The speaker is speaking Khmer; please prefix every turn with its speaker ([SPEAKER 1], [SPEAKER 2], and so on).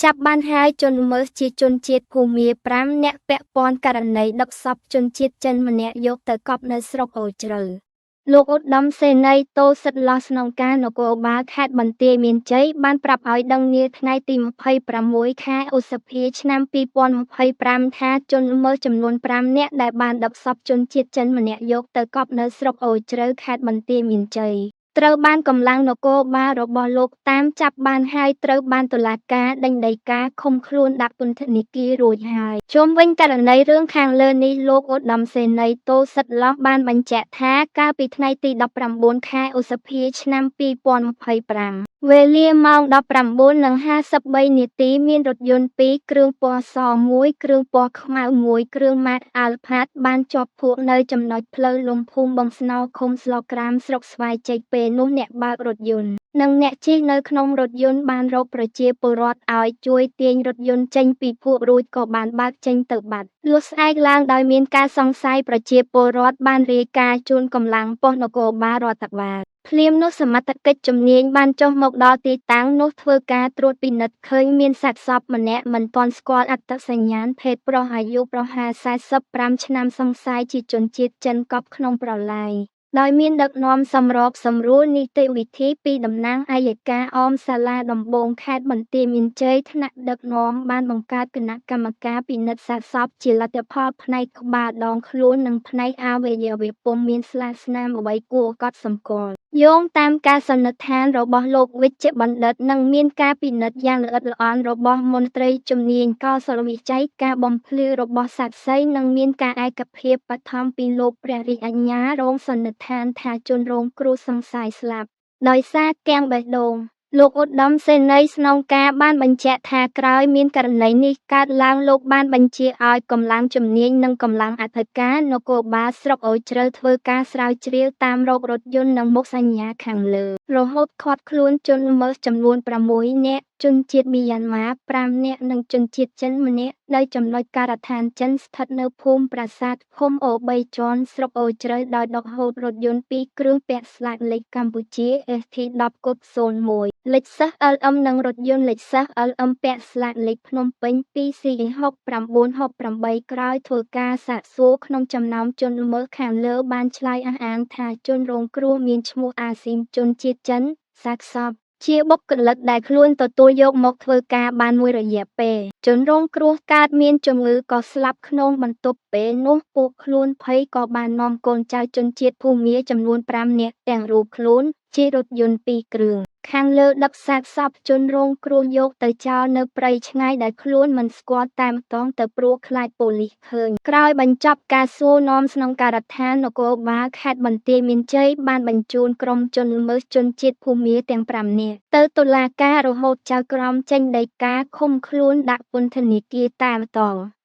[SPEAKER 1] ចាប់បានហើយជនល្មើសជាជនជាតិភូមា5នាក់ពាក់ព័ន្ធករណីដឹកសពជនជាតិចិនម្នាក់យកទៅកប់នៅស្រុកអូរជ្រៅលោកឧត្តមសេនីយ៍តូសិទ្ធិឡោះស្នងការនគរបាលខេត្តបន្ទាយមានជ័យបានប្រាប់ឲ្យដឹងនាថ្ងៃទី26ខែឧសភាឆ្នាំ2025ថាជនល្មើសចំនួន5នាក់ដែលបានដឹកសពជនជាតិចិនម្នាក់យកទៅកប់នៅស្រុកអូរជ្រៅខេត្តបន្ទាយមានជ័យត្រូវបានកម្លាំងនគរបាលរបស់លោកតាមចាប់បានហើយត្រូវបានតុលាការដេញដីកាឃុំខ្លួនដាក់ពន្ធនាគាររួចហើយជុំវិញករណីរឿងខាងលើនេះលោកឧត្តមសេនីយ៍តូសិទ្ធិឡោះបានបញ្ជាក់ថាកាលពីថ្ងៃទី19ខែឧសភាឆ្នាំ2025វេលាម៉ោង19:53នាទីមានរថយន្ត2គ្រឿងពណ៌ស1គ្រឿងពណ៌ខ្មៅ1គ្រឿងម៉ាកអាល់ផាតបានជាប់ភក់នៅចំណុចផ្លូវលំភូមិបឹងស្នោឃុំស្លក្រាមស្រុកស្វាយចេកពេលនោះអ្នកបើករថយន្តនិងអ្នកជិះនៅក្នុងរថយន្តបានរកប្រជាពលរដ្ឋឲ្យជួយទាញរថយន្តចេញពីភក់រួចក៏បានបើកចេញទៅបាត់លុះស្អែកឡើងដោយមានការសង្ស័យប្រជាពលរដ្ឋបានរាយការណ៍ជូនកម្លាំងប៉ុស្តិ៍នគរបាលរដ្ឋបាលភ្លាមនោះសមត្ថកិច្ចជំនាញបានចុះមកដល់ទីតាំងនោះធ្វើការត្រួតពិនិត្យឃើញមានសាកសពម្នាក់មិនទាន់ស្គាល់អត្តសញ្ញាណភេទប្រុសអាយុប្រហែល45ឆ្នាំសង្ស័យជាជនជាតិចិនកប់ក្នុងប្រឡាយដោយមានដឹកនាំសម្របសម្រួលនីតិវិធីពីតំណាងអយ្យការអមសាលាដំបូងខេត្តបន្ទាយមានជ័យថ្នាក់ដឹកនាំបានបង្កើតគណៈកម្មការពិនិត្យសាកសពជាលទ្ធផលផ្នែកក្បាលដងខ្លួននិងផ្នែកអវយវៈពុំមានស្លាកស្នាមអ្វីគួរកត់សម្គាល់យោងតាមការសន្និដ្ឋានរបស់លោកវិជ្ជបណ្ឌិតនិងមានការពិនិត្យយ៉ាងល្អិតល្អន់របស់មន្ត្រីជំនាញកោសលវិច័យការបំភ្លឺរបស់សាក្សីនិងមានការឯកភាពបឋមពីលោកព្រះរាជអាជ្ញារងសន្និដ្ឋានថាជនរងគ្រោះសង្ស័យស្លាប់ដោយសារគាំងបេះដូងលោកឧត្តមសេនីយ៍ស្នងការបានបញ្ជាក់ថាក្រោយមានករណីនេះកើតឡើងលោកបានបញ្ជាឲ្យកម្លាំងជំនាញនិងកម្លាំងអធិការនគរបាលស្រុកអូរជ្រៅធ្វើការស្រាវជ្រាវតាមរករថយន្តនិងមុខសញ្ញាខាងលើរហូតឃាត់ខ្លួនជនល្មើសចំនួន6នាក់ជនជាតិមីយ៉ាន់ម៉ា5នាក់និងជនជាតិចិនម្នាក់នៅចំណុចការដ្ឋានចិនស្ថិតនៅភូមិប្រាសាទឃុំអូរបីជាន់ស្រុកអូរជ្រៅដោយដកហូតរថយន្ត2គ្រឿងពាក់ស្លាកលេខកម្ពុជា ST10 គុប01លេខសិស្ស LM និងរថយន្តលេខសិស្ស LM ពាក់ស្លាកលេខភ្នំពេញ 2C6968 ក្រោយធ្វើការសាកសួរក្នុងចំណោមជនល្មើសខាងលើបានឆ្លើយអះអាងថាជនរងគ្រោះមានឈ្មោះអាស៊ីមជនជាតិចិនសាកសពជាបុគ្គលិកដែលខ្លួនទទួលយកមកធ្វើការបានមួយរយៈពេលជនរងគ្រោះកើតមានជំងឺក៏ស្លាប់ក្នុងបន្ទប់ពេលនោះពួកខ្លួនភ័យក៏បាននាំកូនចៅជនជាតិភូមាចំនួន5នាក់ទាំងរូបខ្លួនជិះរថយន្ត2គ្រឿងខាងលើដឹកសាកសពជនរងគ្រោះយកទៅចោលនៅព្រៃឆ្ងាយដែលខ្លួនមិនស្គាល់តែម្ដងទៅព្រោះខ្លាចប៉ូលីសឃើញក្រោយបញ្ចប់ការសួរនាំស្នងការដ្ឋាននគរបាលខេត្តបន្ទាយមានជ័យបានបញ្ជូនក្រុមជនល្មើសជនជាតិភូមាទាំង5នាក់ទៅតុលាការរហូតចៅក្រមចេញដីកាឃុំខ្លួនដាក់ពន្ធនាគារតែម្ដង។